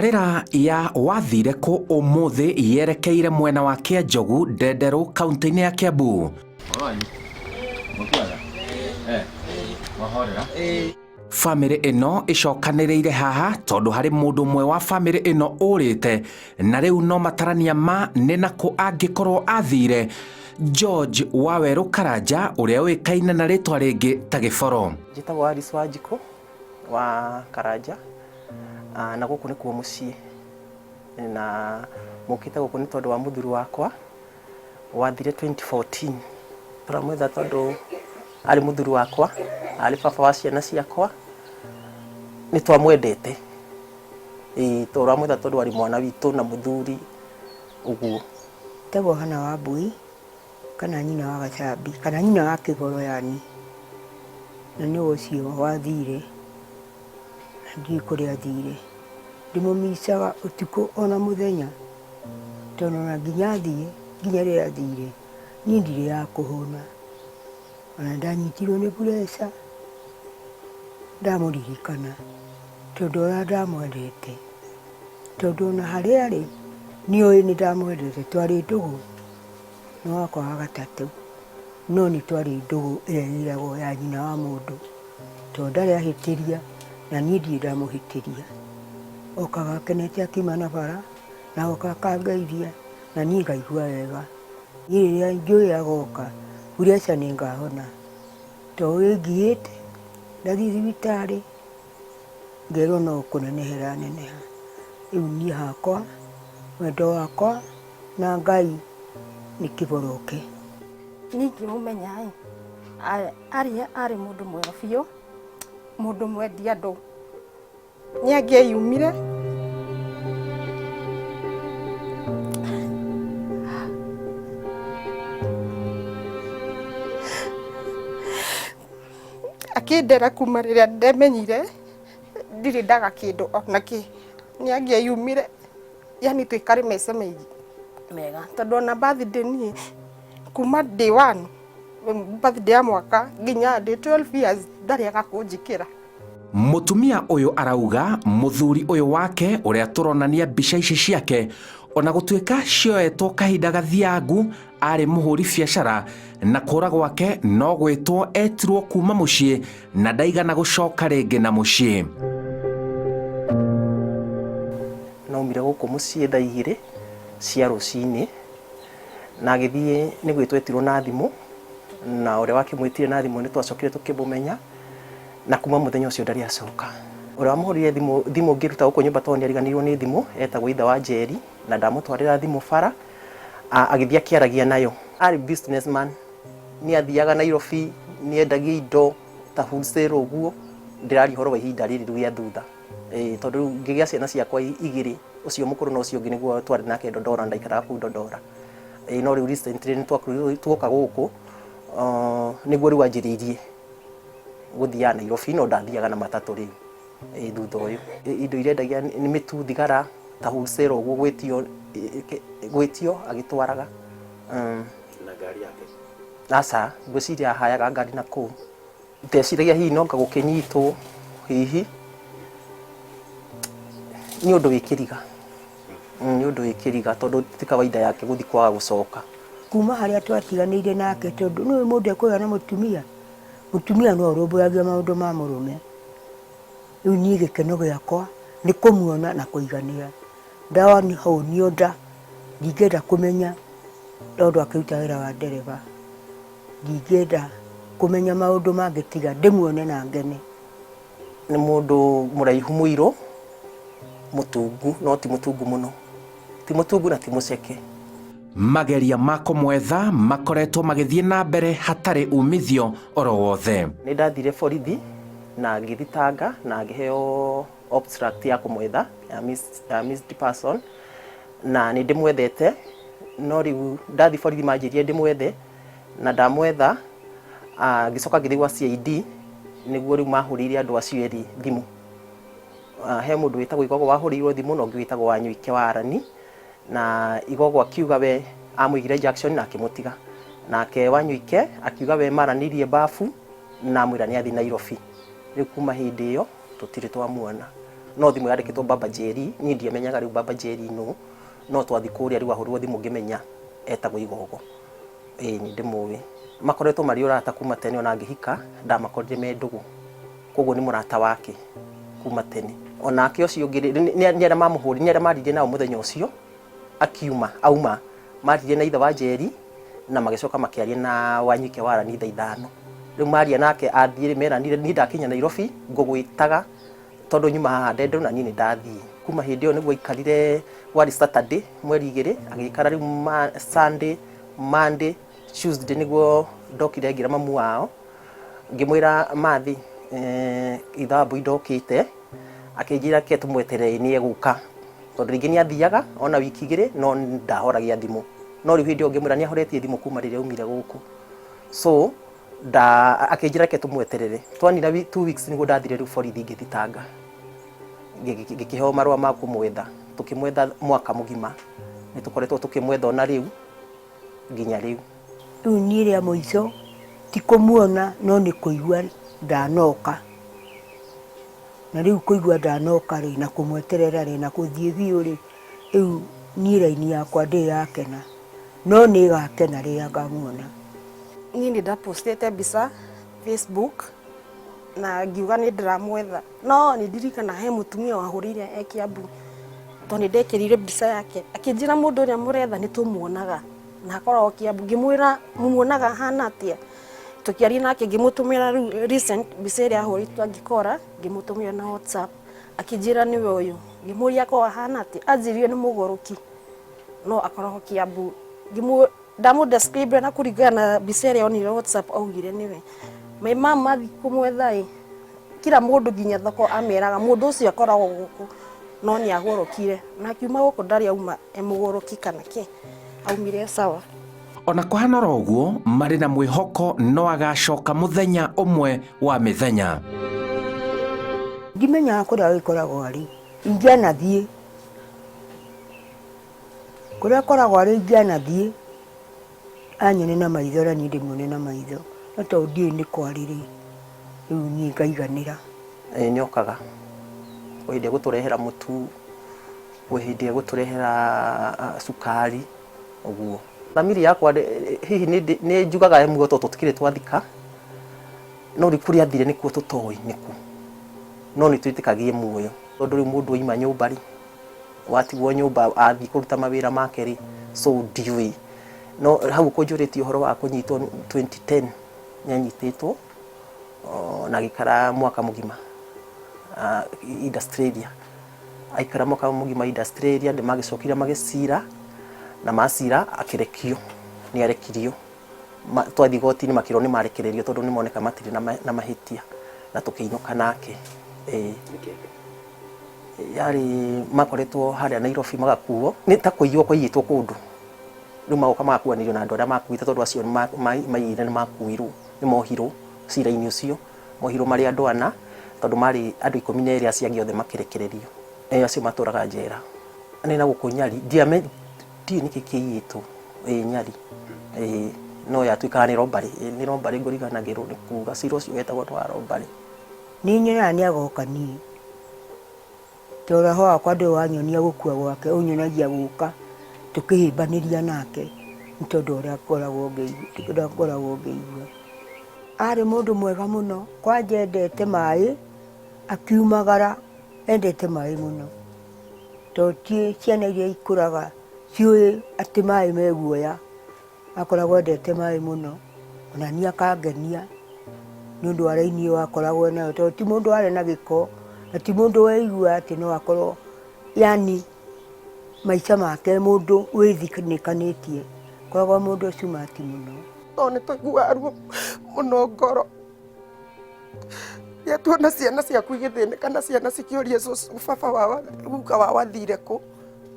Tabarĩra ya wathire kũ ũmũthĩ yerekeire mwena wa Kĩanjogu Ndenderũ kaunti-inĩ ya Kiambu. Famĩlĩ ĩno ĩcokanĩrĩire haha tondũ harĩ mũndũ ũmwe wa famĩlĩ ĩno ũrĩte na rĩu no matarania ma nĩ nakũ angĩkorwo athire. George Wawerũ Karanja ũrĩa ũĩkaine na rĩtwa rĩngĩ ta Gĩboro. Njĩtagwo Alice Wanjikũ wa Karanja na gũkũ nĩkuo mũciĩ na mũkĩte gũkũ nĩ tondũ wa mũthuri wakwa wathire 2014. Tũramwetha tondũ arĩ mũthuri wakwa, arĩ baba wa ciana ciakwa, nĩ twamwendete. Ĩĩ tũramwetha tondũ arĩ mwana witũ na mũthuri ũguo. Njĩtagwo Hannah Wambui kana nyina wa Gacambi kana nyina wa Kĩgoro yani, na nĩwe ũcio wathire na ndiũĩ kũrĩa athire. Ndĩmũmicaga ũtukũ ona mũthenya tondũ ona nginya athiĩ nginya rĩrĩa athire niĩ ndirĩ ya kũhũna. Ona ndanyitirwo nĩ pressure ndamũririkana tondũ ũrĩa ndamwendete, tondũ ona harĩa arĩ nĩoĩ nĩndamwendete, twarĩ ndũgũ nĩ wakwa wa gatatũ, no nĩ twarĩ ndũgũ ĩrĩa ĩragwo ya nyina wa mũndũ, tondũ ndarĩ ahĩtĩria na niĩ ndirĩ ndamũhĩtĩria. Okaga akenete akiuma na bara na agoka akangeithia na niĩ ngaigua wega. Niĩ rĩrĩa njũĩ agoka pressure nĩ ngahona, tondũ ĩngiĩte ndathiĩ thibitarĩ ngerwo no kũneneha ĩraneneha. Rĩu niĩ hakwa wendo wakwa na Ngai nĩ kĩboroke. Niĩ ngĩmũmenya ĩ, arĩ mũndũ mwega biũ, mũndũ mwendi andũ. Nĩ angĩeyumire akĩndera kuma rĩrĩa ndemenyire ndirĩ ndaga kĩndũ ona kĩ. Nĩ angĩeyumire yani tũikare maica mega tondũ ona birthday niĩ kuma day one birthday ya mwaka nginya ndĩ 12 years ndarĩ aga kũnjĩkĩra. Mũtumia ũyũ arauga mũthuri ũyũ wake ũrĩa tũronania mbica ici ciake ona gũtuĩka cioetwo kahinda gathiangu arĩ mũhũri biacara na kũra gwake no gwĩtwo etirwo kuma mũciĩ na ndaigana gũcoka rĩngĩ na mũciĩ. Naumire gũkũ mũciĩ thaa igĩrĩ cia rũcinĩ na agĩthiĩ nĩ gwĩtwo etirwo na thimũ na ũrĩa wakĩmwĩtire na thimũ nĩ twacokire tũkĩmũmenya na kuma mũthenya ũcio ndarĩ acoka. Ũrĩa wamũhũrĩire thimũ, thimũ ngĩruta gũkũ nyũmba tondũ nĩ ariganĩirwo nĩ thimũ, etagwo ithe wa Njeri na ndamũtwarĩra thimũ bara, agĩthiĩ akĩaragia nayo. Arĩ businessman, nĩ athiaga Nairobi, nĩ endagia indo ta wholesale ũguo, ndĩraria ũhoro wa ihinda rĩrĩ rĩu rĩa thutha. Tondũ rĩu ngĩgĩa ciana ciakwa igĩrĩ, ũcio mũkũrũ na ũcio ũngĩ nĩguo twarĩ nake Dandora, ndaikaraga kũu Dandora. No rĩu recently nĩ tuoka gũkũ, nĩguo rĩu anjĩrĩirie gũthiaga Nairobi no ndathiaga na matatũ rĩu thutha ũyũ. Indo iria endagia nĩ mĩtu, thigara ta wholesale ũguo gwĩtio gwĩtio agĩtwaraga. Na ngari yake? Aca, ngwĩciria ahayaga ngari na kũu. Ndeciragia hihi no anga gũkĩnyitwo hihi nĩ ũndũ wĩ kĩriga, nĩ ũndũ wĩ kĩriga tondũ ti kawaida yake gũthiĩ kwaga gũcoka. Kuma harĩa twatiganĩire nake tondũ nĩũĩ mũndũ ekũgĩa na mũtumia, mũtumia no ũrũmbũyagia maũndũ ma mũrũme. Rĩu niĩ gĩkeno gĩakwa nĩ kũmuona na kũiganĩra. Ndahũnio nda ndingĩenda kũmenya tondũ akĩruta wĩra wa ndereba. Ndingĩenda kũmenya maũndũ mangĩ tiga ndĩmuone na ngene. Nĩ mũndũ mũraihu mũirũ, mũtungu no ti mũtungu mũno. Ti mũtungu na ti mũceke. Mageria ma kũmwetha makoretwo magĩthiĩ na mbere hatarĩ umithio oro wothe. Nĩ ndathire borithi na ngĩthitanga na ngĩheo obstruct ya kũmwetha ya missed person na nĩ ndĩmwethete no rĩu ndathiĩ borithi manjĩrire ndĩmwethe na ndamwetha ngĩcoka ngĩthiĩ gwa CID nĩguo rĩu mahũrĩire andũ acio erĩ thimũ. He mũndũ wĩtagwo Igogo wahũrĩirwo thimũ na ũngĩ wĩtagwo Wanyuike wa Arani. Na Igogo akiuga we amũigire junction na akĩmũtiga. Nake Wanyuike akiuga we maranĩirie bafu na amwĩra nĩ athiĩ Nairobi. Rĩu kuma hĩndĩ ĩyo tũtirĩ twamuona. No thimũ yandĩkĩtwo Baba Njeri, niĩ ndiamenyaga rĩu Baba Njeri nũ, no twathiĩ kũrĩa rĩu ahũrwo thimũ ngĩmenya etagwo Igogo. Ĩĩ nĩ ndĩmũĩ. Makoretwo marĩ ũrata kuma tene ona ngĩhika ndamakorire me ndũgũ. Koguo nĩ mũrata wake kuma tene. Onake ũcio ũngĩ nĩ arĩa mamũhũrire, nĩ arĩa maririe nao mũthenya ũcio akiuma, auma. Maririe na ithe wa Njeri na magĩcoka makĩaria na Wanywike Warani thaa 5. Rĩu maria nake athiĩ meranire niĩ ndakinya Nairobi ngũgwĩtaga tondũ nyuma haha Ndendũ na niĩ nĩ ndathiĩ. Kuma hĩndĩ ĩyo nĩguo aikarire warĩ Saturday mweri 2 agĩikara rĩu Sunday, Monday, Tuesday nĩguo ndokire ngĩra mamu wao ngĩmwĩra mathi ithe wa Mbui ndokĩte, akĩnjĩra ke tũmweterere nĩ egũka tondũ rĩngĩ nĩ athiaga ona wiki 2 no ndahoragia thimũ, no rĩu hĩndĩ ĩyo ngĩmwĩra nĩ ahoretie thimũ kuma rĩrĩa aumire gũkũ, so akĩnjĩra reke tũmweterere. Twanina 2 weeks nĩguo ndathire rĩu borithi ngĩthitanga, ngĩkĩheo marũa ma kũmwetha, tũkĩmwetha mwaka mũgima, nĩ tũkoretwo tũkĩmwetha ona rĩu nginya rĩu. Rĩu niĩ rĩa mũico ti kũmuona no nĩ kũigua ndanoka, na rĩu kũigua ndanoka rĩ na kũmweterera rĩ na kũthiĩ biũ rĩ, rĩu niĩ raini yakwa ndĩrĩ yakena, no nĩ ĩgakena rĩrĩa ngamuona. Niĩ nĩ ndapostĩte mbica Facebook na ngiuga nĩ ndĩramwetha, no nĩ ndirikana he mũtumia wahũrĩire e Kiambu tondũ nĩ ndekĩrire mbica yake akĩnjĩra mũndũ ũrĩa mũretha nĩ tũmuonaga na akoragwo Kiambu, ngĩmwĩra mũmuonaga ahana atĩa, tũkĩaria nake ngĩmũtũmĩra rĩu recent mbica ĩrĩa ahũrĩtwo angĩkora, ngĩmũtũmĩra na WhatsApp akĩnjĩra nĩwe ũyũ, ngĩmũria akoragwo ahana atĩa, anjĩrire nĩ mũgũrũki no akoragwo Kiambu, ndamũ describe na kũringana na mbica ĩrĩa onire WhatsApp augire nĩwe. My mum athiĩ kũmwetha ĩ, kila mũndũ nginya thoko ameraga mũndũ ũcio akoragwo gũkũ no nĩ agũrũkire na akiuma gũkũ ndarĩ auma e mũgũrũki kana kĩ, aumire sawa. Ona kũhana oro ũguo marĩ na mwĩhoko no agacoka mũthenya ũmwe wa mĩthenya. Ndimenyaga kũrĩa agĩkoragwo arĩ, ingĩanathiĩ kũrĩa akoragwo arĩ, ingĩanathiĩ anyone na maitho na niĩ ndĩmuone na maitho, no tondũ ndiũĩ nĩ kũ arĩ rĩ, rĩu niĩ ngaiganĩra. Ĩĩ nĩ okaga, kwĩ hĩndĩ egũtũrehera mũtu, kwĩ hĩndĩ egũtũrehera cukari ũguo. Thamiri yakwa hihi nĩ njugaga e muoyo tondũ tũtikĩrĩ twathika, no rĩu kũrĩa athire nĩkuo tũtoĩ nĩkũ, no nĩ twĩtĩkagia e muoyo tondũ rĩu mũndũ oima nyũmba rĩ, watigwo nyũmba athiĩ kũruta mawĩra make rĩ, so ndiũĩ. No hau ũkũnjũrĩtie ũhoro wa kũnyitwo 2010 nĩ anyitĩtwo na agĩikara mwaka mũgima industrial area. Aikara mwaka mũgima industrial area nĩ magĩcokire magĩcira na macira akĩrekio, nĩ arekirio. Twathiĩ igoti-inĩ makĩrwo nĩ marekererio tondũ nĩ moneka matirĩ na mahĩtia na tũkĩinũka nake. Ĩĩ. Yarĩ makoretwo harĩa Nairobi magakuo, nĩ ta kũiywo kwaiyĩtwo kũndũ. Rĩu magoka magakuanĩrio na andũ arĩa makuĩte tondũ acio maiyire nĩ makuirwo, nĩ mohirwo cira-inĩ ũcio. Mohirwo marĩ andũ ana tondũ marĩ andũ 12 acio angĩ othe makĩrekererio. Acio matũraga njera. Nĩ na gũkũ Nyali, ndiũĩ nĩkĩ kĩiyĩtwo, ĩĩ Nyali. Ĩĩ no yatuĩkaga nĩ robbery, nĩ robbery ngũriganagĩrwo nĩ kuga, cira ũcio wetagwo nĩ wa robbery. Nĩ nyonaga nĩ agoka niĩ, tondũ roho wakwa ndũrĩ wanyonia gũkua gwake, ũnyonagia gũka tũkĩhĩmbanĩria nake nĩ tondũ ũrĩa ngoragwo ngĩigua. Arĩ mũndũ mwega mũno, kwanja endete maĩ, akiumagara endete maĩ mũno, tondũ ti ciana iria ikũraga ciũĩ atĩ maĩ me guoya, akoragwo endete maĩ mũno, ona niĩ akangenia nĩ ũndũ wa raini ĩyo akoragwo nayo, tondũ ti mũndũ warĩ na gĩko, na ti mũndũ weiguaga atĩ no akorwo yani maica make mũndũ wĩthinĩkanĩtie, akoragwo mũndũ smart mũno. Tondũ nĩ tũiguaga ruo mũno ngoro rĩrĩa tuona ciana ciaku igĩthĩnĩka na ciana cikĩũria cũcũ baba wao guka wao athire kũ,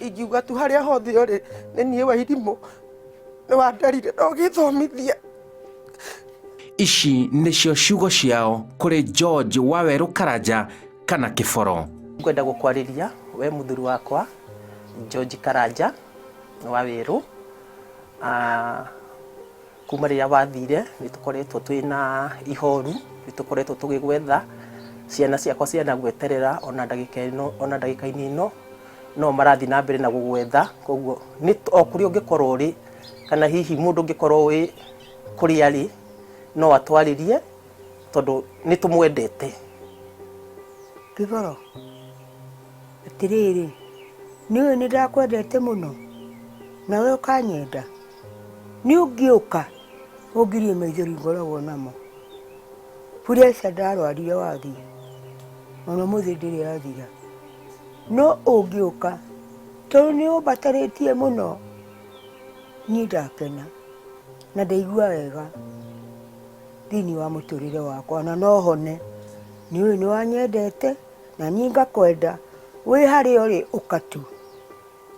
ingiuga tu harĩa hothe ũrĩ nĩ niĩ wa irimũ nĩ wanderire na ũgĩthomithia. Ici nĩcio ciugo ciao kũrĩ George Wawerũ Karanja kana Kĩboro. Ngwenda gũkwarĩria we mũthuri wakwa George Karanja Wawerũ. Kuma rĩrĩa wathire nĩ tũkoretwo twĩna ihoru, nĩ tũkoretwo tũgĩgwetha Ciana ciakwa cianagweterera ona ndagĩka ĩno, ona ndagĩka-inĩ ĩno no marathiĩ na mbere na gũgwetha. Koguo nĩ o kũrĩa ũngĩkorwo ũrĩ, kana hihi mũndũ ũngĩkorwo wĩ kũrĩa arĩ no atwarĩrie, tondũ nĩ tũmwendete. Kĩboro, atĩrĩrĩ, nĩũĩ nĩ ndakwendete mũno, nawe ũkanyenda. Nĩ ũngĩũka ũngirie maithori ngoragwo namo. Pressure ndarwarire wathiĩ, ona ũmũthĩ ndĩrĩ yathira. No ũngĩũka, tondũ nĩ ũmbatarĩtie mũno, niĩ ndakena na ndaigua wega thĩinĩ wa mũtũrĩre wakwa, na no hone. Nĩũĩ nĩ wanyendete na niĩ ngakwenda, wĩ harĩa ũrĩ ũka tu.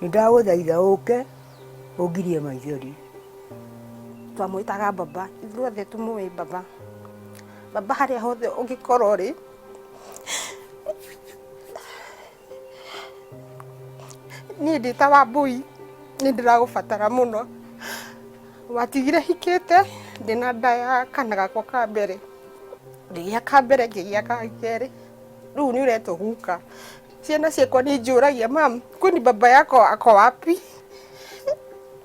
Nĩ ndagũthaitha ũke ũngirie maithori. Twamwĩtaga baba, ithuothe tũmũĩ baba. Baba harĩa hothe ũngĩkorwo ũrĩ, niĩ ndĩ ta Wambũi nĩ ndĩragũbatara mũno. Watigire hikĩte ndĩna nda ya kana gakwa ka mbere, ngĩgĩa ka mbere ngĩgĩa ka kerĩ, rĩu nĩ ũretwo guka. Ciana ciakwa nĩ injũragia, mam, kwani baba yako ako wapi?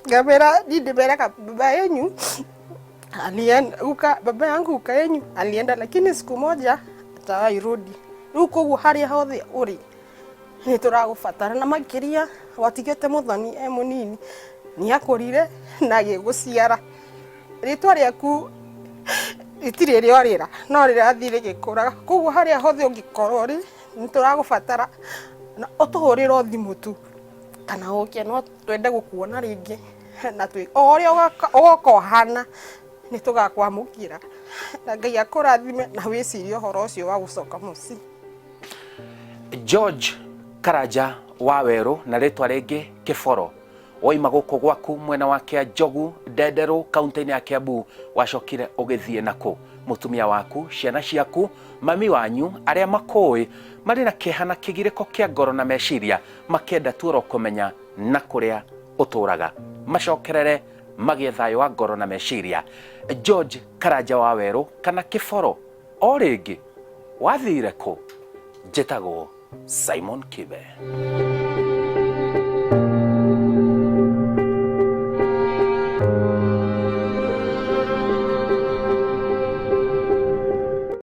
Ngamera niĩ ndĩmeraga baba yenyu alienda, guka, baba yangu guka yenyu alienda, lakini siku moja atawahi rudi. Rĩu koguo harĩa hothe ũrĩ nĩ tũragũbatara, na makĩria watigĩte mũthoni e mũnini, nĩ akũrire na agĩgũciara. Rĩtwa rĩaku rĩtirĩ rĩorĩra, no rĩrathiĩ rĩgĩkũraga. Koguo harĩa hothe ũngĩkorwo ũrĩ nĩ tũragũbatara, na ũtũhũrĩre o thimũ tu kana ũke, no twende gũkuona rĩngĩ, na o ũrĩa ũgoka ũhana nĩ tũgakwamũkĩra, na Ngai akũrathime na wĩcirie ũhoro ũcio wa gũcoka mũciĩ. George Karanja wa Werũ na rĩtwa rĩngĩ Kĩboro, waima gũkũ gwaku mwena wa Kĩanjogu Ndenderũ kaunti-inĩ ya Kiambu, wacokire ũgĩthiĩ nakũ? Mũtumia waku, ciana ciaku, mami wanyu, arĩa makũĩ marĩ na kĩeha na kĩgirĩko kĩa ngoro na meciria, makĩenda tu oro kũmenya na kũrĩa ũtũraga, macokerere magĩe thayũ wa ngoro na meciria. George Karanja wa Werũ kana Kĩboro, o rĩngĩ wathire kũ? Njĩtagwo Simon Kibe.